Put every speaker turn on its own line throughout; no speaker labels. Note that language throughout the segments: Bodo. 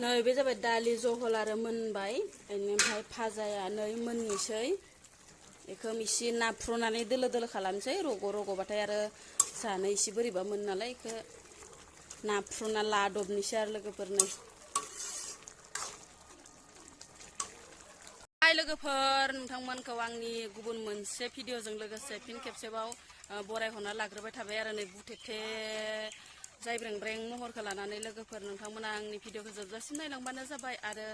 नै बे जाबाय दालि जहल आरो मोनबाय ओमफ्राय भाजाया नै मोननोसै बेखौ इसे नाफ्रुनानै दोलो दोलो खालामसै रग' रग'बाथाय आरो जानो इसे बोरैबा मोनो नालाय बेखौ नाफ्रुना लादबनोसै आरो लोगोफोरनो हाय लोगोफोर नोंथांमोनखौ आंनि गुबुन मोनसे भिडिअजों लोगोसे फिन खेबसेबाव बरायहरना लाग्रोबाय थाबाय आरो नै बुथेथे जायब्रें महरखौ लानानै लोगोफोर नोंथांमोना आंनि भिडिअखौ जोबजासिम नायलांबानो जाबाय आरो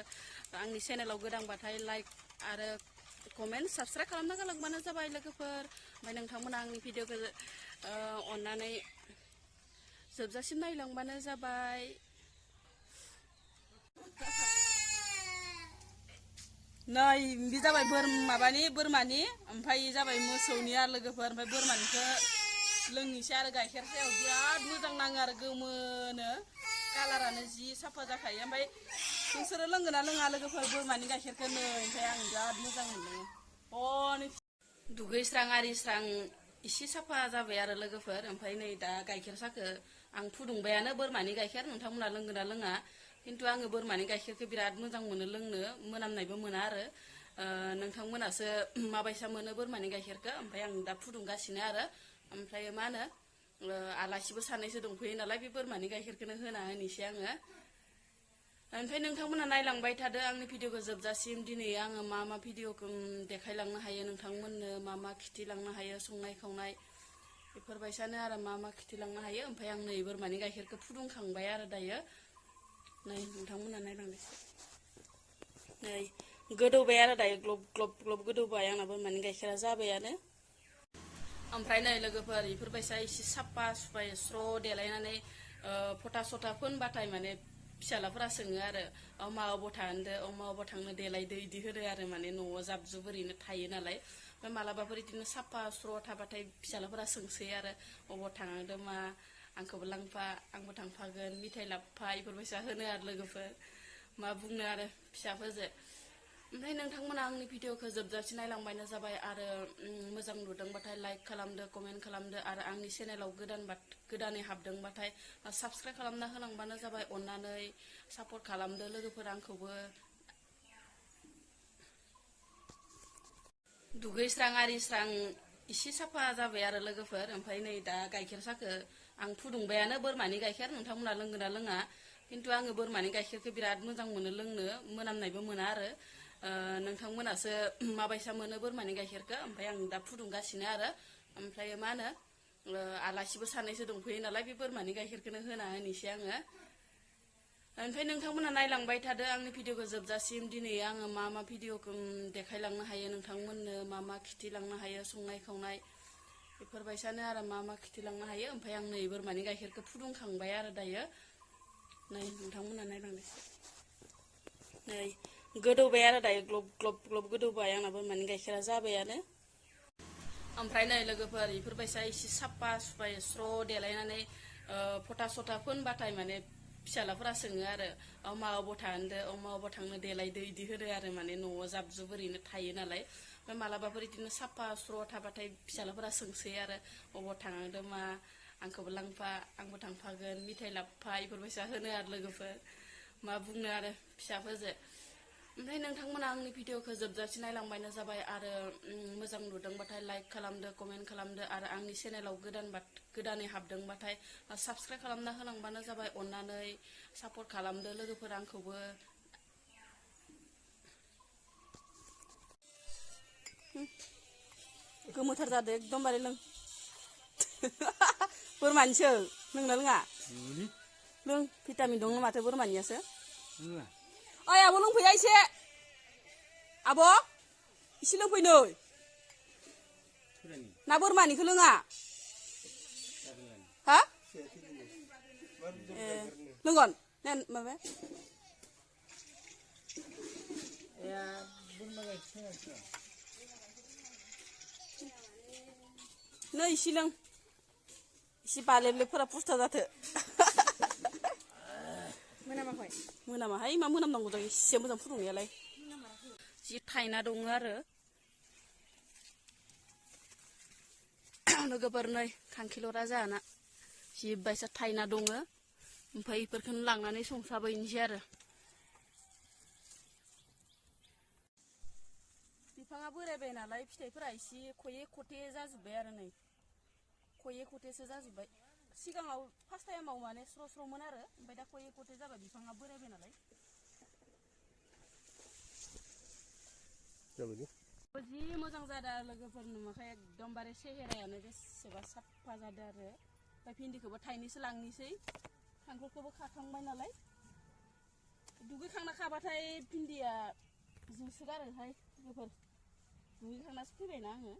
आंनि चेनेलाव गोदानबाथाय लाइक आरो कमेन्ट साबस्क्राइब खालामना गालांबानो जाबाय लोगोफोर ओमफ्राय नोंथांमोना आंनि भिडिअखौ अननानै जोबजासिम नायलांबानो जाबाय नै बे जाबाय बोरमानि ओमफ्राय जाबाय मोसौनि आरो लोगोफोर ओमफ्राय बोरमानिखौ लोंनोसै आरो गाइखेर सायाव बिराद मोजां नाङो आरो गोमोनो कालारानो जि साफा जाखायो ओमफ्राय नोंसोरो लोंगोन ना लोङा लोगोफोर बोरमानि गाइखेरखौ नै ओमफ्राय आं बिराद मोजां मोनो दुगैस्रां आरिस्रां इसे साफा जाबाय आरो लोगोफोर ओमफ्राय नै दा गाइखेर साखो आं फुदुंबायानो बोरमानि गाइखेर नोंथांमोना लोंगोन ना लोङा खिन्थु आङो बोरमानि गाइखेरखौ बिराद मोजां मोनो लोंनो मोनामनायबो मोना आरो नोंथांमोनासो माबायसा मोनो बोरमानि गाइखेरखौ ओमफ्राय आं दा फुदुंगासिनो आरो ओमफ्राय मा होनो आलासिबो सानैसो दंफैयो नालाय बे बोरमानि गाइखेरखौनो होना होनोसै आङो ओमफ्राय नोंथांमोना नायलांबाय थादो आंनि भिडिअखौ जोबजासिम दिनै आङो मा भिडिअखौ देखायलांनो हायो नोंथांमोननो मा खिथिलांनो हायो संनाय खावनाय बेफोरबायसानो आरो मा खिथिलांनो हायो ओमफ्राय आं नै बोरमानि गाइखेरखौ फुदुंखांबाय आरो दायो नै नोंथांमोना नायलांनोसै नै गोदौबाय आरो दायो ग्लब ग्लब ग्लब गोदौबाय आंना बोरमानि गाइखेरा जाबायानो ओमफ्राय नै लोगोफोर बेफोरबायसा एसे साफा सुफाय स्र' देलायनानै फटा सटा फोनबाथाय माने फिसालाफोरा सोङो आरो अमा अबाव थांदो अमा अबाव थांनो देलायदो इदि होनो आरो माने न'आव जाब जुब ओरैनो थायो नालाय ओमफ्राय मालाबाफोर बिदिनो साफा स्र' थाबाथाय फिसालाफोरा सोंसै आरो अबाव थांदो मा आंखौबो लांफा आंबो थांफागोन मिथाइ लाबफा बेफोरबायसा होनो आरो लोगोफोर मा बुंनो आरो फिसाफोरजों ओमफ्राय नोंथांमोना आंनि भिडिअखौ जोबजासिम नायलांबानो जाबाय आरो मोजां नुदोंबाथाय लाइक खालामदो कमेन्ट खालामदो आरो आंनि चेनेलाव गोदानै हाबदोंबाथाय साबस्क्राइब खालामना होलांबानो जाबाय अननानै सापर्ट खालामदो लोगोफोर आंखौबो दुगैस्रां आरिस्रां इसे साफा जाबाय आरो लोगोफोर ओमफ्राय नै दा गाइखेर साखो आं फुदुंबायानो बोरमानि गाइखेर नोंथांमोना लोंगोन ना लोङा खिन्थु आङो बोरमानि गाइखेरखौ बिराद मोजां मोनो लोंनो मोनामनायबो मोना आरो नोंथांमोनासो माबायसा मोनो बोरमानि गाइखेरखौ ओमफ्राय आं दा फुदुंगासिनो आरो ओमफ्राय मा होनो आलासिबो सानैसो दंफैयो नालाय बे बोरमानि गाइखेरखौनो होना होनोसै आङो ओमफ्राय नोंथांमोना नायलांबाय थादो आंनि भिडिअखौ जोबजासिम दिनै आङो मा भिडिअखौ देखायलांनो हायो नोंथांमोननो मा खिथिलांनो हायो संनाय खावनाय बेफोरबायसानो आरो मा खिथिलांनो हायो ओमफ्राय आं नै बोरमानि गाइखेरखौ फुदुंखांबाय आरो दायो नै नोंथांमोना नायलांनोसै नै गोदौबाय आरो दायो ग्लब ग्लब ग्लब गोदौबाय आंना बोरमानि गाइखेरा जाबायानो ओमफ्राय नै लोगोफोर बेफोरबायसा एसे साफा सुफाय स्र' देलायनानै फटा सटा फोनबाथाय माने फिसालाफोरा सोङो आरो अमा अबाव थांदो अमा अबाव थांनो देलायदो इदि होनो आरो माने न'आव जाब जुब ओरैनो थायो नालाय ओमफ्राय मालाबाफोर बिदिनो साफा स्र' थाबाथाय फिसालाफोरा सोंसै आरो अबाव थांदो मा आंखौबो लांफा आंबो थांफागोन मिथाइ लाबफा बेफोरबायसा होनो आरो लोगोफोर मा बुंनो आरो फिसाफोरजों ओमफ्राय नोंथांमोना आंनि भिडिअखौ जोबजासिम नायलांबानो जाबाय आरो मोजां नुदोंबाथाय लाइक खालामदो कमेन्ट खालामदो आरो आंनि चेनेलाव गोदानै हाबदोंबाथाय साबस्क्राइब खालामना होलांबानो जाबाय अननानै सापर्ट खालामदो लोगोफोर आंखौबो गोमोथार जादो एकदमबारे लों बोरमानिसो लोंना लोङा लों भिटामिन दङ माथो बोरमानियासो ओइ आब' लोंफैया एसे आब' एसे लोंफै नै ना बोरमानिखौ लोङा हा लोंगोन माबा नै एसे लों एसे बालेबलेबफोरा पुस्था जाथो मोनामाहाय मा मोनामनांगौ जायो एसे मोजां फुदुंनायालाय जि थायना दङ आरो लोगोफोर नै खांखिलरा जाना जि बायसा थायना दङ ओमफ्राय बेफोरखौनो लांनानै संसाबैनोसै आरो बिफाङा बोरायबाय नालाय फिथाइफोरा एसे खये खथे जाजोब्बाय आरो नै खये खथेसो जाजोब्बाय सिगाङाव फार्स्ट टाइमाव माने स्र' स्र'मोन आरो ओमफ्राय दा खये खथे जाबाय बिफाङा बोरायबाय नालाय जि मोजां जादों लोगोफोर नुमाखाय एकदमबारे सेहेरायानो बेसेबा साफा जादों आरो ओमफ्राय भिन्दिखौबो थाइनैसो लांनोसै खांख्रिखौबो खाखांबाय नालाय दुगैखांना खाबाथाय भिन्दिया जोंसोगारोहाय लोगोफोर दुगैखांनासो फैबायना आङो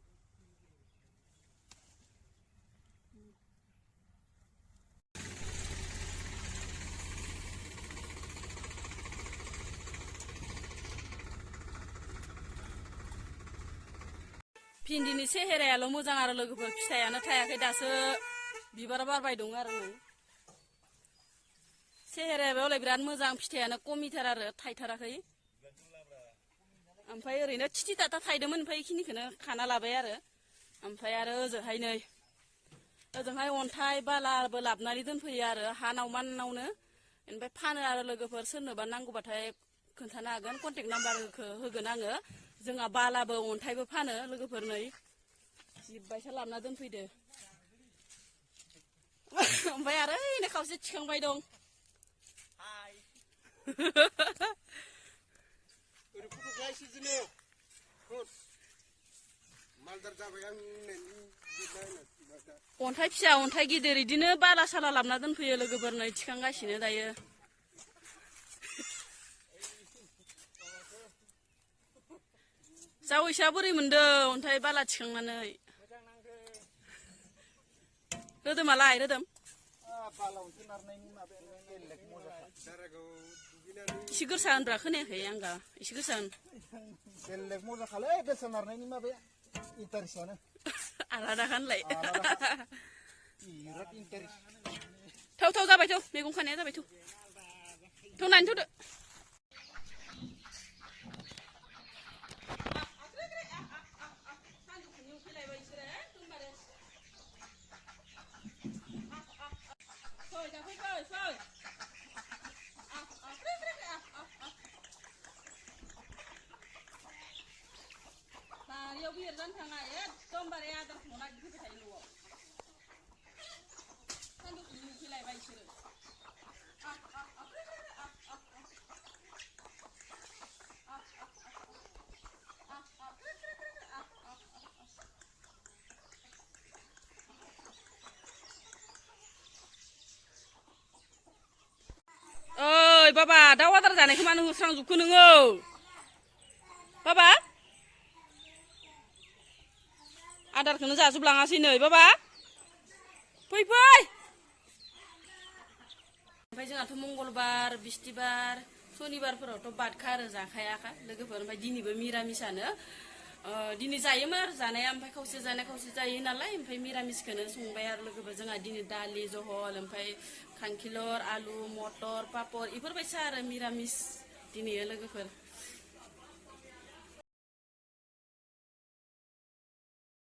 भिन्दिनि सेहेरायाल' मोजां आरो लोगोफोर फिथाइयानो थायाखै दासो बिबार बारबाय दं आरो नै सेहेरायाबो हले बिराद मोजां फिथाइयानो खमिथार आरो थाइथाराखै ओमफ्राय ओरैनो थिथि थाथा थाइदोंमोन ओमफ्राय बेखिनिखौनो खाना लाबाय आरो ओमफ्राय आरो ओजोंहाय नै ओजोंहाय अन्थाइ बालाबो लाबोनानै दोनफैयो आरो हा नावमानावनो ओमफ्राय फानो आरो लोगोफोर सोरनोबा नांगौबाथाय खोन्थानो हागोन कन्टेक्ट नाम्बारखौ होगोन आङो जोंहा बालाबो अन्थाइबो फानो लोगोफोर नै जिब्बायसा लाबोना दोनफैदो ओमफ्राय आरो ओइनो खावसे थिखांबाय दं अन्थाइ फिसा अन्थाइ गिदिर इदिनो बाला साला लाबोना दोनफैयो लोगोफोर नै थिखांगासिनो दायो जावैसा बोरै मोनदों अन्थाइ बाला थिखांनानै रोदोमालाय रोदोम एसे गोसा होनब्रा खोनायाखै आंगा एसे गोसा होन
बेलेग मजाखालै गोसा नारनायनि माबाया इन्टारेस्टआनो
आलादा खानलाय
बिराद इन्टारेस्ट
थौ थौ जाबाय थौ मैगं खानाया जाबाय थौ थौ नानि थौदो बारियाव बिरजानो थाङा एकदमबारे आदारखौ नागिरफैबाय थायो न'आव सानदुंखौ नुफैलायबाय बिसोरो ओइ बाबा दाउ आदार जानायखौ मानो होस्रांजोबखो नोङो बाबा आदारखौनो जाजोबलाङासै नै बाबा फै फै ओमफ्राय जोंहाथ' मंगलबार बिस्थिबार सनिबारफोरावथ' बादखा आरो जाखायाखा लोगोफोर ओमफ्राय दिनैबो मिरामिसानो दिनै जायोमोन आरो जानाया ओमफ्राय खावसे जानाय खावसे जायो नालाय ओमफ्राय मिरामिसखौनो संबाय आरो लोगोफोर जोंहा दिनै दालि जहल ओमफ्राय खांखिलर आलु मटर पापर इफोरबायसा आरो मिरामिस दिनै लोगोफोर